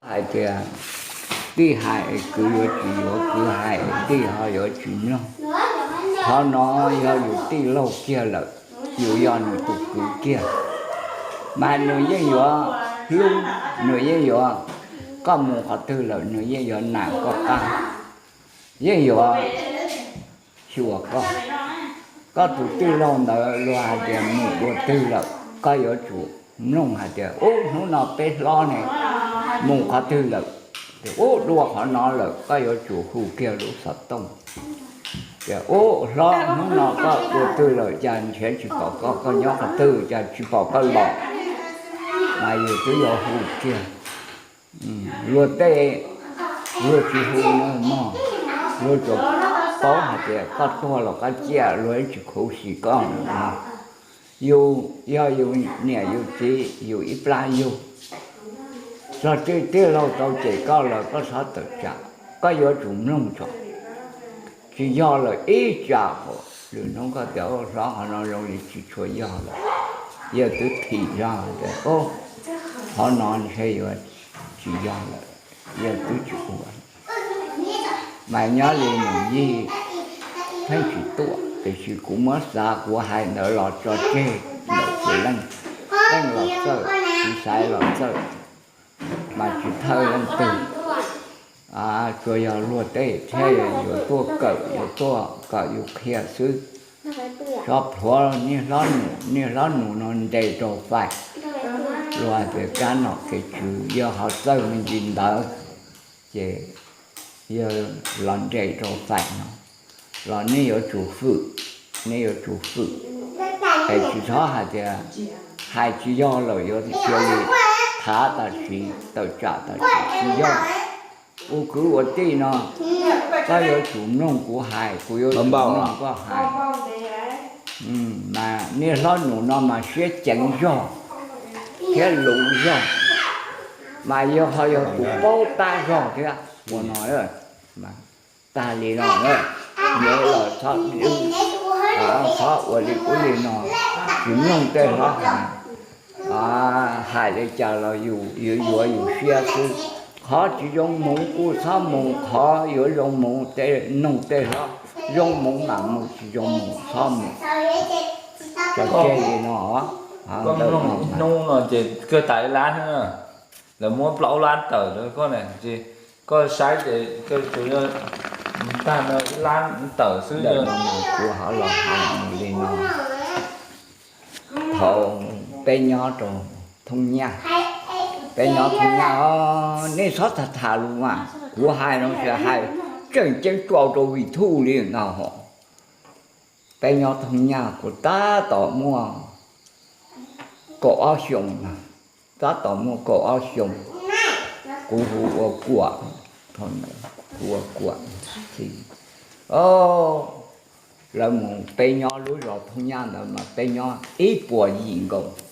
Hais tias tij hais kwv yuav tsis yuav, kwv hais tij ho yuav tsis mloog. Qhov no yog yus tij laug kiag lawm, yus yog nws tus kwv kiag, mas nws yeej yuav hlub, nws yeej yuav, koj mus qhov twg lawm nws yeej yuav nam koj qab, yeej yuav xyuas koj. Koj tus tij laug ntawd luag hais tias mus dua twg lawm, koj yuav tsum mloog hais tias ub, hnub no peb hlob ne, mus qhov twg lawm, ub, dua qhov no lawm, koj yuav tsum hu kiag lub xov tooj tias ub, hlob, hnub no koj dua twg lawm, cas nrhiav tsis pom koj, koj nyob qhov twg, cas tsis pom koj los. Mas yus twb yuav hu kiag. Luag tej, luag tsis hu no mog, luag tsuas paub hais tias koj tuag los koj ciaj, luag tsis khuv xim koj no. Yus yog yus niam yus txiv yus ib plab yug, txog tij laug tau cem koj los koj txhob tawm tsam, koj yuav tsum mloog tso. Tsis yog lawm ib tsam, lwm hnub koj tias hlob, qhov no zoo li tsis tshua yog lawm, yawg twb thim zog tias qhov no ntshe yuav tsis yog lawm, yawg twb tsis ua. Mas nyob li nws yig pheej tsis tuaj, tiam sis kuv muab xav kuv hais ntawd los tso tseg ntawm txiv leej, leej los txawj, txiv xaiv los txawj, mas tsis thawj leej twg. Tsuas yog luag tej thiaj yuav tuaj kawm, yuav tuaj kom yus qhia xwb. Tso plhuav niag hlob nus, niag hlob nus no nres rau faim, luag hais tias kab nom kev tswv yog ho txawj me ntsis ntawd, ces yog los nres rau faim no, los nej yuav tsum fwm, nej yuav tsum fwm. Es tsis txhob hais tias hais tsis yog lawm yuav cia li thav tam sim, tawm tsam tam sim, tsis yog. Ua kwv ua tij no, koj yuav tsum mloog kuv hais, kuv yuav tsum mloog koj hais. Mas niag hlob nus no mas siab ceev zog thiab luv zog, mas yog ho yog tus paub tab zog thiab ua no. Tag li no, nyob los txhob, txhob ua li ub li no, tsis mloog tej hlob hais. Hais li cas los yus yuav yuav yus siab xwb. Qhov tsis zoo mus kuj txhob mus, qhov yuav zoo mus, noog tej hlob, zoo mus mam mus, tsis zoo mus txhob mus. Tso tseg li no. Hnub no ces kawg tas ib lab xwb na, lawv muab plaub lab tawm rau koj na, ces koj saib ces koj tsuas yog tag no ib lab tawm xwb. Kuv ho los hais mus li no, thaum peb nyob rau Thoob Nyaj, peb nyob Thoob Nyaj, nej txhob tham tham lus mas kuv hais no tsis hais, tseem ceeb tso rau vim thuj li no. Peb nyob Thoob Nyaj kuv tab tom muaj kaum ob xyoos, tab tom muaj kaum ob xyoos, kuv hu ua Kuam, kuv ua Kuam. Lawv mus, peb nyob lub zos Thoob Nyaj ntawd mas peb nyob ib puas yim nkaus,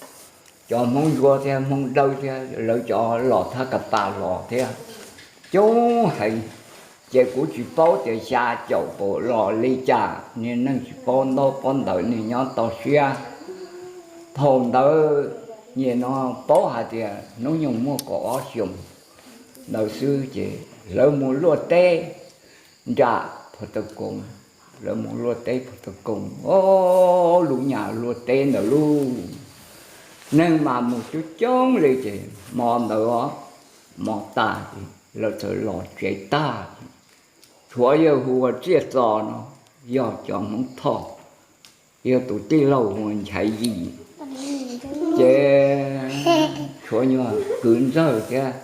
cov Hmoob Ntsuab thiab Hmoob Dawb thiab lawv cov los thab ka pas los thiab coob heev. Ces kuv tsis paub tias xya caum pam los li cas, niag neeg tsis paub ntaub paub ntawv, niag nyob toj siab. Thaum ntawd nyem no paub hais tias hnub nyoog muaj kaum ob xyoos ntawd xwb ces lawv mus luaj teb nram Phuv Tav Koos, lawv mus luaj teb Phuv Tav Koos, o, lub nyam luaj teb ntawd lub neeg mas mus coob coob li ces hmo ntawd hmo tag ces lawv txawm los tsev tag. Tshuav yawg hu ua Tsiaj Txos no, yog cov Hmoob Thoj, yog tus tij laug hu ua Nchaiv Yim, ces tshuav nyuag kwv ntxawg thiab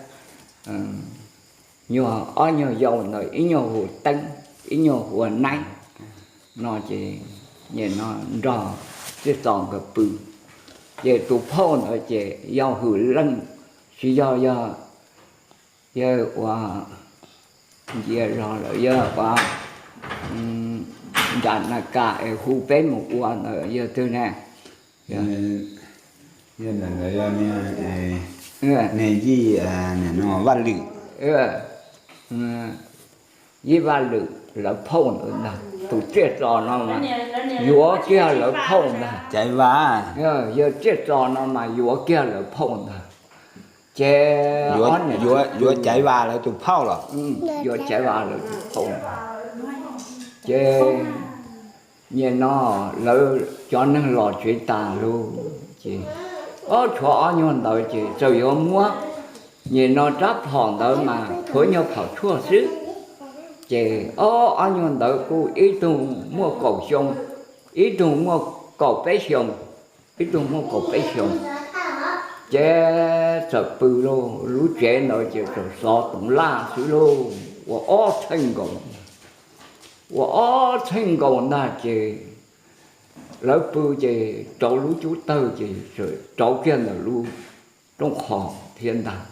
nyuag ob nyuag yau ntawd, ib nyuag hu ua Teeb, ib nyuag hu ua Neeb no ces nyem no nrog Tsiaj Txos nkawd pw. Ces tus phauj ntawd ces yog Hwm Leej, tsis yog, yog, yog ua, ncia zog lawm yog ua nram Na Kas es hu peb mus ua ntawd yog twg ne? Yog ntawd yog niag Yij, no Vaj Lwm, Yij Vaj Lwm lawv phauj ntawd ntag. Tus Tsiaj Txos no mas yuav kiag lawv phauj ntag. Caiv Vaj, yog Tsiaj Txos no mas yuav kiag lawv phauj ntag. Ces yuav Caiv Vas lawv tus phauj los, yuav Caiv Vas lawv tus phauj, ces nim no lawv cov neeg los tsev tas lug, ces ob tshuav ob nyuag ntawd ces txawm yuav muab nim no rab phom ntawd mas tshuav nyuag phom tshuaj xwb. Ces ob, ob nyuag ntawd kuj ib tug muaj kaum xyoo, ib tug muaj kaum peb xyoo, ib tug muaj kaum peb xyoo. Ces txawm pw lauj, lub tsev ntawd ces txawm xov toov laj xwb lauj, ua ob txheej nkaus, ua ob txheej nkaus ntag ces lawv pw ces rauv lub cub tawg ces rauv kiag ntawm lub rooj qho thiab ntag.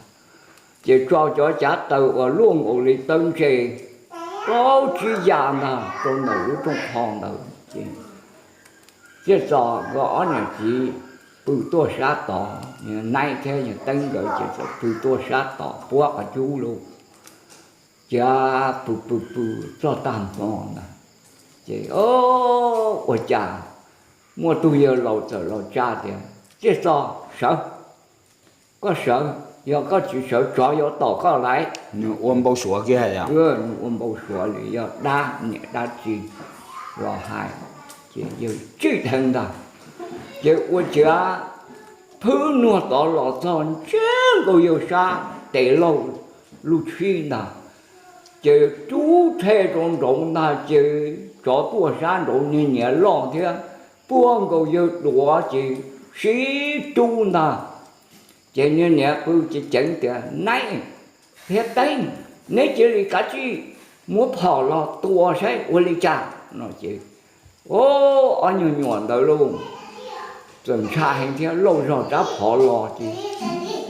Ces tso cov cav taws uas luaj nkaus li tawb ntse plaub tsib ya ntag rau ntawm lub rooj qho ntawd ces thiaj txog nkawd ob niam txiv pw tuaj sab tod, Naib thiab Teeb nkawd ces txawm pw tuaj sab tod puab qhov cub lauj. Ces pw pw pw txog tag hmo ntag, ces ua cas muaj tug yawg laus txawm los tsa tias, Txiaj Txos, sawv, koj sawv, yog koj tsis sawv tsov yuav tom koj lawm. Nws ua npau suav kiag, nws ua npau suav li yog dab niam dab txiv los hais, ces yawg tsij dheev ntag. Ces ua ciav phwb nuag tod los txog ntsiag nkaus yawg sab tes laug lub tshib ntag, ces rub rhe rau nraud ntag ces tsov tuaj sab nraud, niag niam loj thiab puag nkaus yawg duav ces sib rub ntag. Ces niag niam qw ceev ceev tias, Naib thiab Teeb, neb cia li kav tsij muab phom los tua saib ua li cas no ces, o, ob nyuag nyuam ntawd lauj, txawm ntshai heev thiab lauj, zog rab phom los ces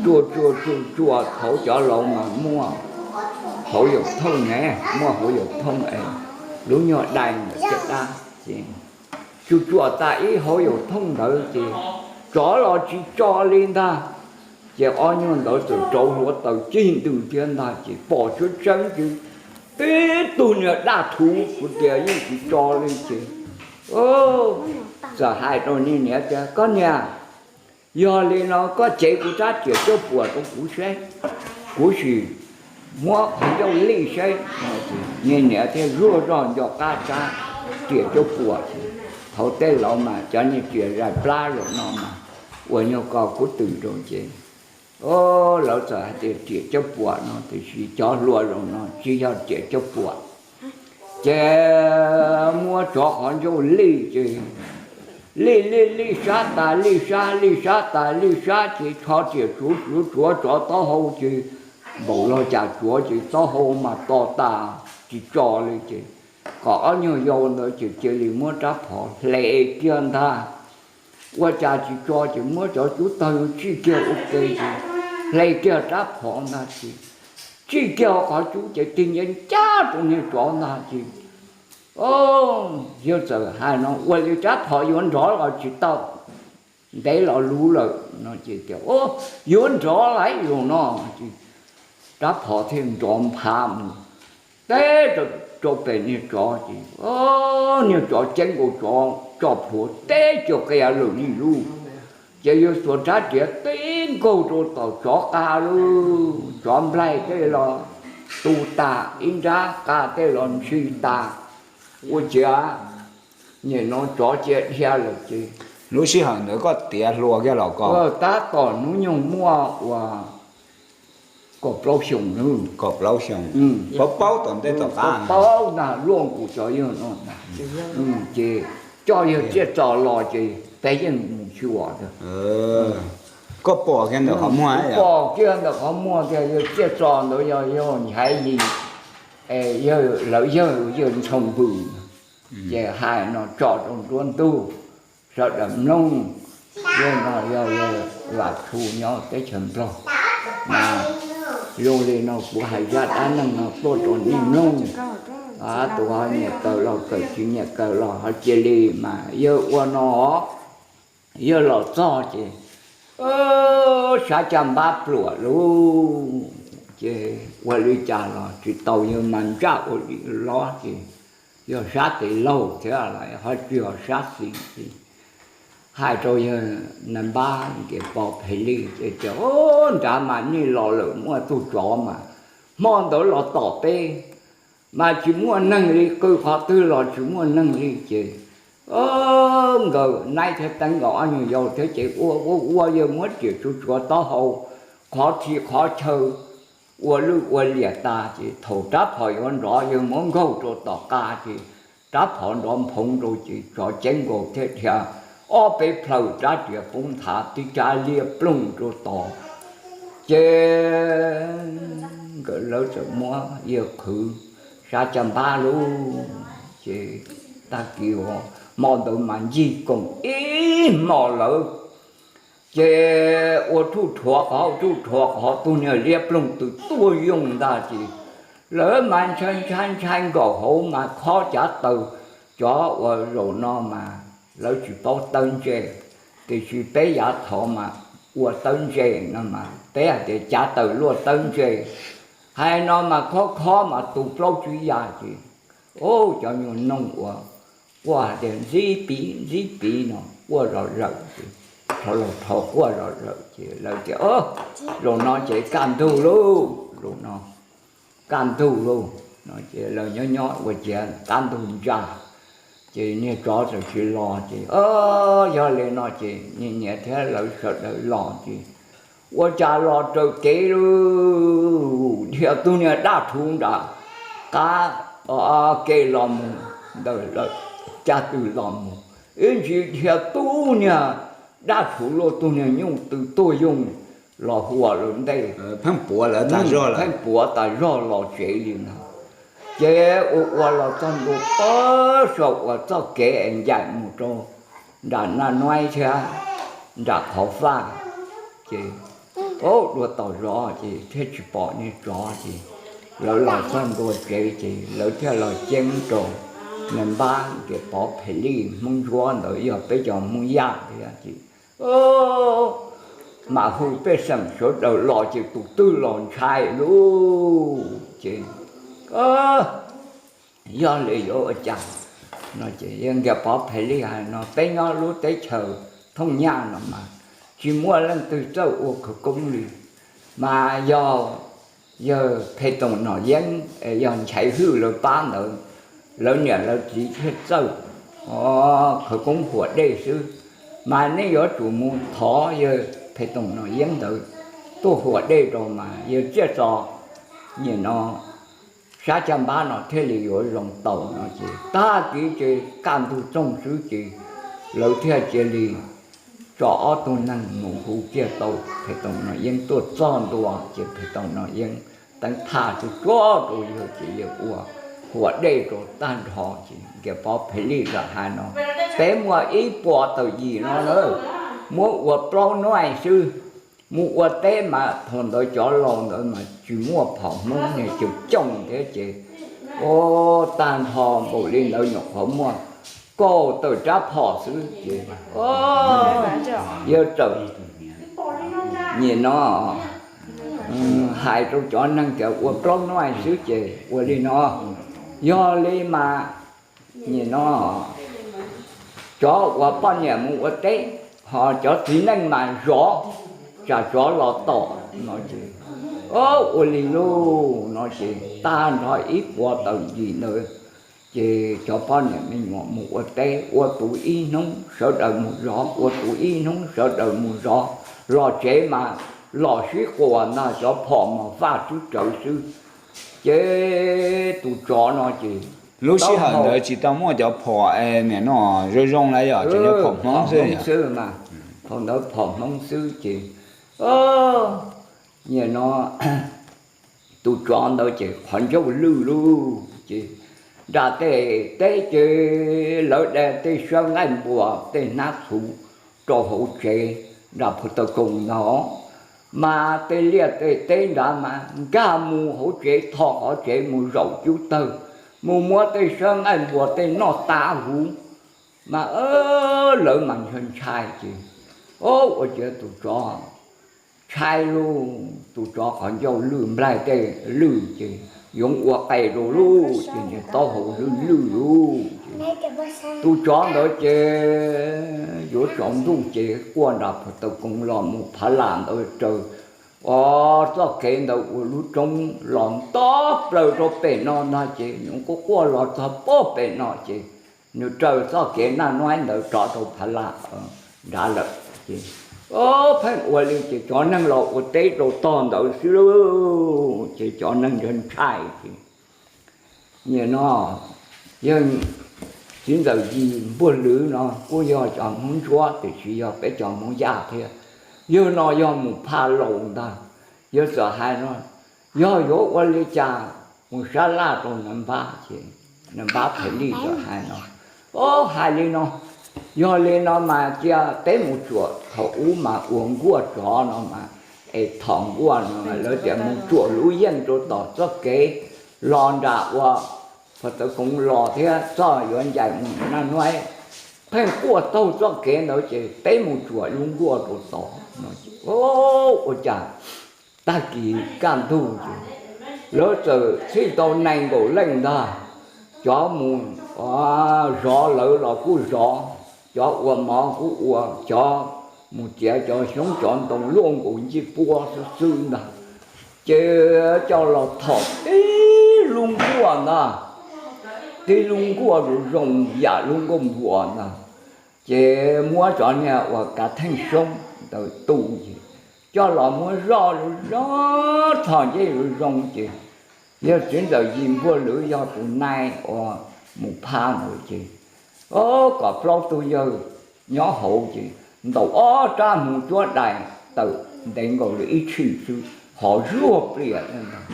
tsuas tsuas tsuas tsuas, thaum cov laus mas muaj hauv yaum thooj ne, muaj hauv yaum thooj es lub nyuag dais ntawm caj dab ces tsuas tsuas tas ib hauv yaum thooj ntawd ces tsov los tsis tso li ntag. Ces ob nyuag ntawd txawm rauv hluav taws cig ntws thiab ntag ces pom tseeb tseeb ces tib tug niag daj thuv kuv tias yeej tsis tso li ces txawm hais rau niag niam tias, Koj niam, yog li no koj cev kuv rab riam cuaj puam rau kuv seb, kuv sim muab qhov ncauj lij seb. Niag niam thiaj zuaj zog nco qab rab riam cuaj puam ces thaum tej laus mas cov niag riam zais plab zaum no mas ua nyuag ko kub twm rau ces lawv txawm hais tias riam cuaj puam no, tiam sis cov hluas zaum no tsis yog riam cuaj puam. Ces muab tsov qhov ncauj lij ces lij lij lij sab tas lij sab, lij sab tas lij sab ces tsho riam tsuav tsuav tsuav tsov taub hau ces npaum los cas tsuav ces taub hau mas to tas tsis tso li ces kom ob nyuag yau ntawd ces cia li muab rab phom hle kiag ntag. Ua cas tsis tso ces muab cov cub tawg tsij kiag ua ke ces hle kiag rab phom ntag ces tsij kiag qhov cub ces tig ncaj ncaj rau niag tsov ntag ces yawg txawm hais no, Ua li rab phom yuav nrov los tsis tau, ntev los luv lawm no ces tias, Yuav nrov lawm zaum no ces rab phom thiaj nrov nphav mus teb rau pem niag tsov ces niag tsov ceeb nkaus tsov tso plhuav teb cuag qias lawm li lub. Ces yawg xuas rab riam tib nkaug rau tom tsov qa lub, tsov nplaig tej los tu tas, ib nrab qa tej los ntshis tas. Ua ciav nim no tsov cia dhia lawm ces lub sij hawm ntawd koj tiav hluas kiag los ko? Tab tom hnub nyoog muaj ua kaum plaub xyoos. Kaum plaub xyoos. Paub paub tom ntej tom qab, paub ntag, luaj nkaus cov yawg no ntag. Ces coj yawg Txiaj Txos los ces peb yeej mus xyuas. Koj pom kiag ntawm qhov muag, pom kiag ntawm qhov muag tias yawg Txiaj Txos ntawd yog yawg Nchaiv Yis, lawv yawg, yawg Ntxhoo Npws. Ces hais no tso rau nruab ntug, sawv daws mloog. Yawg no yog yawg Vam Tshu nyob teb chaws Nplog mas. Zoo li no kuv hais zaj dab neeg no tuaj rau nej mloog. Tus ho nyiam kawm los kawm, tsis nyiam kawm los ho cia li mas yawg ua no. Yawg los txog ces sab caj npab pluam lauj, ces ua li cas los tsis tau, yawg mas ntsaj ua li lob ces yog sab tes laug thiab los ho tsis yog sab xis ces hais rau yawg Nais Npab Nkias Pov Phem Lij ces tias, Nrad mas nej los lawm, muaj tug tsov mas hmo ntawd los tom peb, mas tsis muaj neeg li, qw qhov twg los tsis muaj neeg li. Ces nkawd Naib thiab Teeb nkawd ob nyuag yau thiab ces ua ua ua yawg muab riam tsuav tsuav taub hau, qhov thim qhov chaw ua lwj ua liam tas ces thaum rab phom yuav nrov yawg muab nkaug rau tom qab ces rab phom nrov nphoov rau ces tsov ceeb nkaus thiab dhia ob peb plhaw rab riam poob nthav tib rab liab ploog rau tod. Ces nkawd lawv txawm muab yawg qhwv sab caj npab lauj. Ces tag kis hmo ntawd mas ncig koom ib hmos lawm. Ces ua ruj rhuav qhov ruj rhuav qhov, tus niag liab ploog twb tuaj yoog ntag ces lawv mas ntshai ntshai ntshai nkaum hauv mas khob cav taws. Cov uas zaum no mas lawv tsis paub tawb ntse, tiam sis peb yav thaud mas ua tawb ntse no mas peb hais tias cav taws luaj tawb ntse. Hais no mas khob khob mas tu plaub tsib ya ces, o, cov nyuag noog uas quaj hais tias ntxib piv ntxib piv no quaj zom zaws ces, rho los rho quaj zom zaws ces lawv tias, zaum no ces kaj ntug lauj, zaum no kaj ntug lauj no ces lawv nyob nyob ua ciav kaj ntug ntsa ces niag tsov txawm tsis los ces, yog li no ces niag niam thiab lawv sawv daws los ces ua cas los raws kev lauj, dhia tug niag daj rhuv nram qab ke los mus ntawm lawv caj tw los mus, ib ntsis dhia tug niag daj rhuv luaj tug niag nyuj tw tuaj yoog los huam lawv ntej, pheej puav tas zog los tsev li no. Ces ua ua los txog ntua pab saum uas txoj kev es ncaim mus rau nram Naj Nuaib thiab nram Qhov Faj, ces dua tom zos ces thiaj tsis pom niag tsov ces lawv los txog ntua tsev ces lawv thiaj los ceeb rau Nais Npab Nkias Pov Phem Lij Hmoob Ntsuab ntawd yog peb cov Hmoob Yaj thiab ces mam hu pej xeem sawv daws los ces tus twg los ntshai lauj. Ces yog li yuav ua cas no ces yawg Nkias Pov Phem Lij hais no, peb nyob lub teb chaws Thooj Nyaj no mas tsis muaj leej twg txawj ua khawv koob li, mas yog yawg Phem Toom Nom Yeeb, yog Nchaiv Hwj lawv pab ntawd, lawv niam lawv txiv thiaj txawj khawv koob huam dej xwb. Mas nej yuav tsum mus thov yawg Phem Toom Nom Yeeb ntawd tuaj huam dej rau mas yawg Tsiaj Txos nim no sab caj npab no thiaj li yuav zoo tau no ces tag kis ces kaj ntug txoog xwb ces lawv thiaj cia li tso ob tug neeg mus hu kiag tau Phem Toom Nom Yeeb tuaj txog ntua ces Phem Toom Nom Yeeb teeb thaj tsuag tsuag rau yawg ces yawg ua huam dej rau tag nrho ces Nkias Pov Phem Lij txawm hais no, peb muaj ib puas tawm yim no na, muab ua plaub nuaij xwb, mus ua teb mas thaum ntawd cov laus ntawd mas tsis muaj phom Hmoob niag caum cooj thiab ces, o, tag nrho npaum li ntawd nyuam qhuav muaj kaum tawm rab phom xwb ces yawg txawm nim no hais rau cov neeg tias ua plaub nuaij xwb ces ua li no, yog li mas nim no cov uas poj niam mus ua teb, ho cov txiv neej mas zov, tsam tsov los tom no ces, o, ua li lauj no ces tag nrho ib puas tawm yim ntawd ces cov poj niam me nyuam mus ua teb, ua tus ib hnub sawv daws mus zov, ua tus ib hnub sawv daws mus zov, los tsev mas los sib quas ntag, cov phom mas faj tswb rawv xwb. Ces tus tsov no ces lub sij hawm ntawd tsis tau muaj cov phom nim no zoo zoo lawm, yog tseem yog phom Hmoob xwb mas, thaum ntawd phom Hmoob xwb ces, nim no tus tsov ntawd ces qhov ncauj lwj lauj ces nram tej teb ces lawv de tej sab nqaij npua tej hnab txhuv rau hauv tsev nram Phu Taw Koos ntag, mas tej liaj tej teb nrad mas nkag mus hauv tsev, tho qhov tsev mus zaum cub tawg, mus muab tej sab nqaij npua tej noj tas huv, mas lawv mas ntshai ntshai ces, o, ua ciav tus tsov ntshai lauj, tus tsov qhov ncauj lwj nplaig tej lwj ces yoov ua qe rau lub ces niag taub hau lwj lwj lub ces tus tsov ntawd ces yuav tsaus ntuj ces quaj nram phav taws koov los mus phav lam ntawd raws, o, txoj kev ntawd ua lub roob los nto plaws rau pem no ntag ces nws quaj quaj los txog pem no ces nws raws txoj kev naj nuaib ntawd rov rau phav lam nrad lawm ces, o, pheej ua li ces cov neeg los ua teb rau tog ntawd xwb lauj. Ces cov neeg ntshai ntshai ces nim no yawg txiv ntxawm Yis Npuag Lwv no kuj yog cov Hmoob Ntsuab tiam sis yog peb cov Hmoob Yaj thiab. Yawg no yog mus phaj laus ntag, yawg txawm hais no, yog yuav ua li cas mus sab laj rau Naj Npab ces Naj Npab Phem Lij txawm hais no, o, hais li no, yog li no mas cia peb mus tsuam thaum ub mas ua nkuaj tsov no mas, es thaum nkuaj no lawv tias mus tsuam lub yeej rau tom txoj kev los nram ua phav taws koov los thiab txoj yuav ncaim mus naj nuaib, pheej quaj taug txoj kev ntawd ces peb mus tsuam lub nkuaj rau tod no ces, o, ua cas tag kis kaj ntug ces lawv txawm txhij tau nees nkaum leej ntag, cov mus zov lawv los kuj zov, cov ua mov kuj ua, cov mus txiav cov xyoob cov ntoo luaj nkaus ncej puab xwb xwb ntag. Ces coj los thom tib lub nkuaj ntag, tib lub nkuaj zoo zoo yam lub nkuaj npua ntag. Ces muab cov niag uas kav theej xyoob ntawd tu ces coj los muab zoj zoo zoo, thom ncej zoo zoo ces yawg txiv ntxawm Yis Npuag Lwv yog tus nai uas mus phaj ntawd ces, o, kom plaub tug yawg nyob hauv ces ntaus ob rab hmuv cuab dais tawm ntev nkaus li ib tshim xwb hov zuag pliam ntag.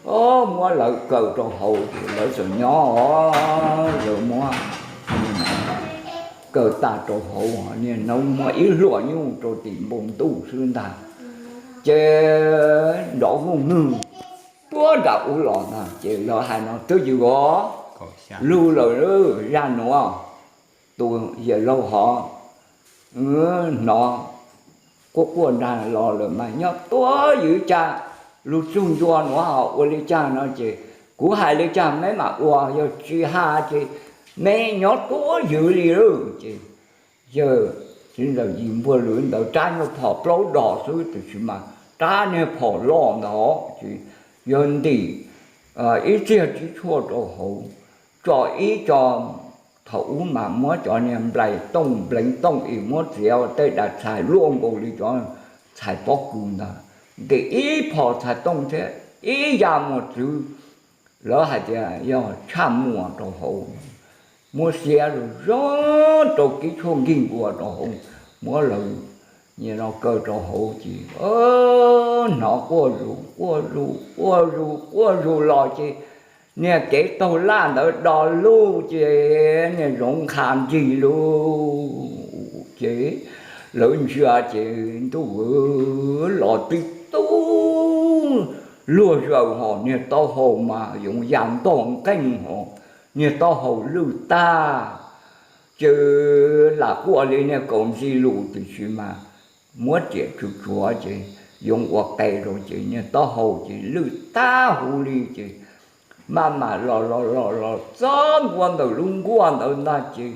O, muab lawv kaw rau hauv ces lawv txawm nyob, lawv muab kaw tas rau hauv, niag noob muab ib hlua nyuj rau tim npoo ntuj xwb ntag. Ces nrov vuj nwg puag nram ub los ntag ces lawv hais no, twb ywm os, lug lawm zaj nuav, tus yawm laug hov hnov quaj quaj nrag los lawm mas nyob tuab ywm cas lug txug ncua nuav ho ua li cas no ces kuv hais li cas meb mam ua, yog tsis has ces meb nyob tuab ywm li lawm ces yawg txiv ntxawm Yis Npuag Lwv ntawd rab nyuag phom plaub dos xwb tiam sis mas rab niag phom loj ntawd ces yawg ntim ib txiag tsib tshuaj rau hauv, tso ib co, thaum ub mas muab cov niag nplais tooj npleev tooj es muab txiav ua tej daim txhais luaj nkaus li cov txhais pob kws ntag, ntim ib phom txhais tooj thiab ib yam mos txwv, lawv hais tias yog tshaj muas rau hauv, muab xiab zoo zoo rau kib tshuaj nkig nkuas rau hauv, muab lawv nim no kaw rau hauv ces hnov quaj zus quaj zus quaj zus quaj zus los ces niag kev taug laj ntawd do lug ces niag zoov qha nrig lug ces lawv ntsia ces ntuj los tib tug luag zaws hos niag taub hau mas yoov ya ntog nqeeg hos niag taub hau lwj tag. Ces lam quaj li niag kaus ntxi lus tiam sis mas muab riam tsuj tsuav ces yoov ua qe rau ces niag taub hau ces lwj tag huv li ces maj mam los los los los txog ntua ntawm lub nkuaj ntawd ntag ces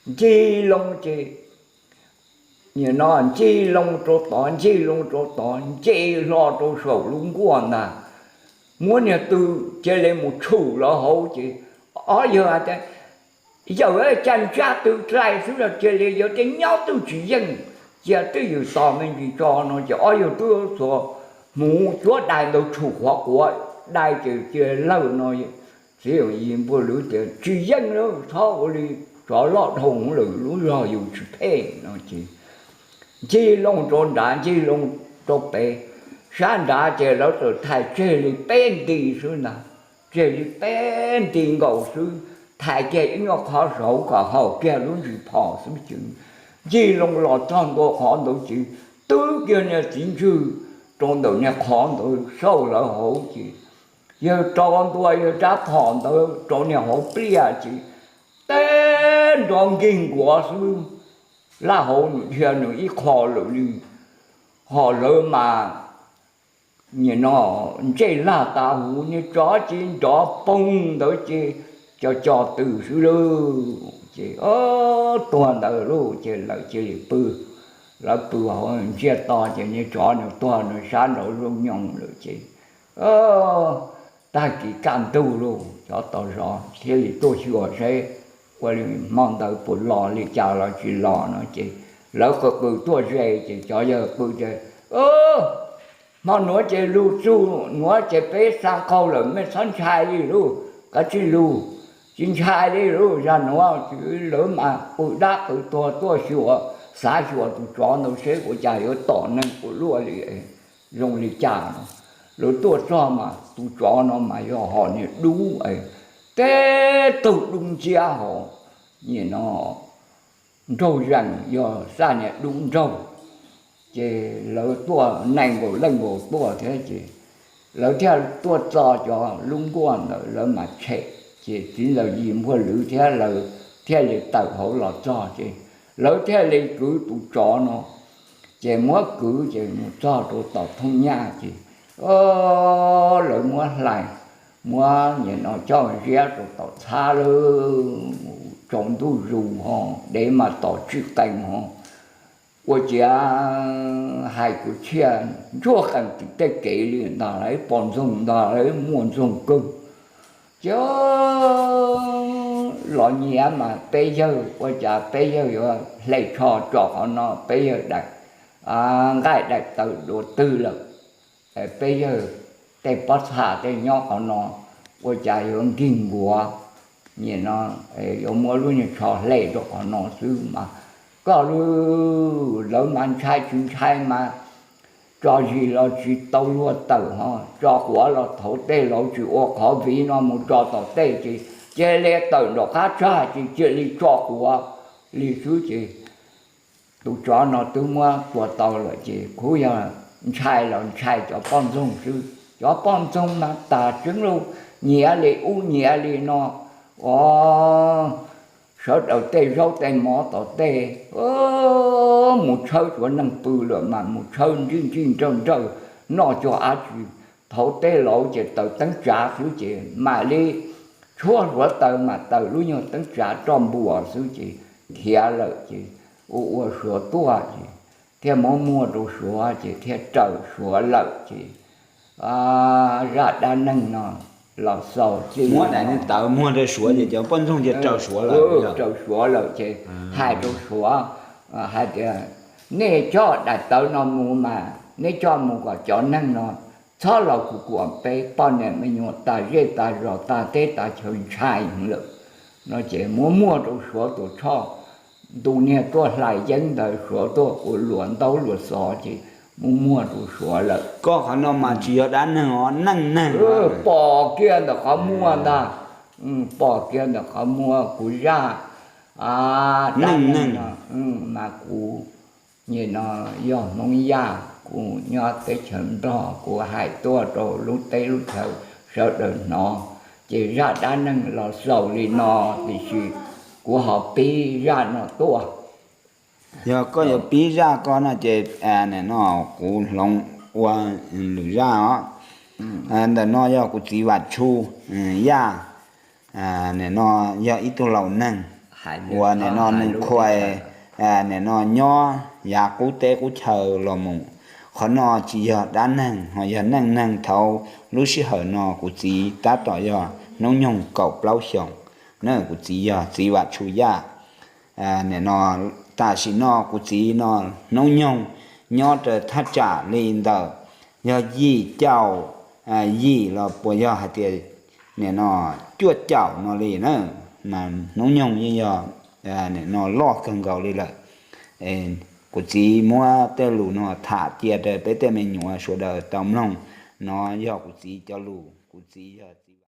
ncig loo ces nim no ncig loo rau tod ncig loo rau tod nce hlo rau saum lub nkuaj ntag. Muab niag tw cia li mus tshum lawv hauv ces ob yawg hais tias, yawm, cas ntsaj tw dlai xwb los cia li yawg tej nyob twj tsis yeej, cia twj ywm tos me ntsis tso no ces ob yawg twb txuas hmuv cuab dais ntawd tshum qhuav quav dais ces cia lawg no. Txiv Yis Npuag Lwv tias tsis yeej lawm, txhob ua li, tsov loj dhau lawm, lub zog yus tsis phem no ces ncig loo rau nrad ncig loo rau pem, sab nrad ces lawv txawm thais tseg li peb nti xwb ntag, tseg li peb nti nkaus xwb, thais kiag ib nyuag qhov saud kom haum kiag lub ntsis phom xwb ces ncig loo los txog ntua qhov ntawd ces twb kiag niag txiv ntswg rau ntawm niag qhov ntawd xauj lawv hauv ces yawg rau ntua yawg rab phom ntawd rau niag hauv pliaj ces teb nrov nkig nkuav xwb, laj hauv nws dhia nws ib qho lawm li, ho lawv mas nim no ntsej lag tas huv, niag tsov ces nrov poog ntawd ces co co tw xwb lauj. Ces tuag ntawd lauj, ces lawv cia li pw. Lawv pw hauv ntsiag to ces niag tsov nws tuag nws sab nraud zoo nyoos lawm ces tag kis kaj ntug lauj, cov tau zov thiaj li tuaj xyuas seb ua li hmo ntawd puas los li cas los tsis los no ces lawv qw qw tuaj ze ces cov yawg qw tias, hmo nuav ces lug txug nuav ces peb xa qaug lawm, mej txhob ntshai li lauj, kav tsij lug, tsis ntshai li lauj, zag nuav lawv mas qw dab qw tuag tuaj xyuas, xav xyuas tus tsov ntawd seb ua cas yuav tom neeg ua luaj li, zoo li cas no. Lawv tuaj txog mas tus tsov no mas yog hom niag dub es teb tug dub nciab hos, nim no nraug zees yog xaj niag dub nraug. Ces lawv tuaj nees nkaum leej nkaus tuaj thiab ces lawv thiaj tuaj txo cov lub nkuaj ntawd lawv mas tshem, ces txiv ntxawm Yim Npuag Lwm thiab lawv thiaj li tawm hauv los txog ces lawv thiaj li kwv tus tsov no, ces muab kwv ces mus txog rau tom thooj nyaj ces lawv muab hlais, muab nim no coj ziab rau tom txhab lawm, tsaus ntuj zus ho dev mas tom tswj qees ho, ua ciav hais kwv txhiaj ntsuag qees tim tej kev li ntag, lawv pom ntxoog ntag, lawv muaj ntxoog kawg. Ces los nyiav mas peb yawg, ua cas peb yawg yuav hle tsho tso qhov no, peb yawg daim nqaij daim tawv dua twg lawm, peb yawg tej pob txha tej nyob qhov no, ua cas yuav nkig nkuav, nim no yuav muab lub niag tsho hle rau qhov no xwb mas koj lub, lawv mas ntshai tsis ntshai mas tso zis los tsis tau luag tawm ho, tso quav los thauv tej laus tsis ua qhov viv no mus tso tom tej ces cia li tawm nraum qab tsag ces cia li tso quav li xwb ces tus tsov no twb muab tua tau lawm ces kuv yog ntshai los ntshai cov poj ntxoog xwb, cov poj ntxoog mas tas tseeb lauj, nyiav li ub nyiav li no, o, sawv daws tej zaub tej mov tom tej, mus tshawb suav neeg pw lawm mas mus tshawb nrij nrij nrawj nrawj, noj cuag av tsis, thauv tej laus ces taws teeb tsav xwb ces mam li tshuab suav taws mas taws lub nyuag teeb tsav roj npuas xwb ces khiav lawm ces ua ua suav tuaj ces thiaj muab muag rau suav ces thiaj raws suav lawm ces zaj dab neeg no los xaus txij muab daim tawv muag rau suav ces cov poj ntxoog ces raws suav lawm, raws suav lawm ces hais rau suav hais tias nej coj daim tawv no mus mas nej coj mus kom cov neeg no txhob los kuv kuam peb poj niam me nyuam tas zej tas zos tas teb tas chaw ntshai lawm no ces muab muag rau suav tus choj ntu niag tuaj hlais yeeb ntawd suav tuaj ua luam ntaub luam xov ces muab muag rau suav lawm. Koj qhov no mas tsis yog dab neeg os, neej neeg. Pom kiag ntawm qhov muag ntag, pom kiag ntawm qhov muag kuv zaj neej neeg mas kuv nim no yog Hmoob Yaj, kuv nyob teb chaws Nplog, kuv hais tuaj rau lub teb lub chaw sawv daws hnov. Ces zaj dab neeg los xaus li no, tiam sis kuv ho pib zaj no tuaj. Yog koj yuav pib zaj koj no ces nim no kuv hloov ua lwm zaj os. Ntawm no yog kuv txiv Vam Tshu Yaj, nim no yog ib tug laus neeg uas nim no nws khuas nim no nyob yav qub teb qub chaw los mus. Qhov no tsis yog dab neeg ho yog neej neeg. Thaum lub sij hawm no kuv txiv tab tom yog hnub nyoog kaum plaub xyoos na, kuv txiv yog txiv Vam Tshu Yaj. Nim no tam sim no kuv txiv no hnub nyoog nyob rau thaj tsam li ntawm yog yim caum yim los puas yog hais tias nim no cuaj caum no li na, mas hnub nyoog yeej yog nim no loj kawg nkaus li lawm. Kuv txiv muab tej lus no tham cia rau peb tej me nyuam sawv daws tau mloog. No yog kuv txiv cov lus, kuv txiv yog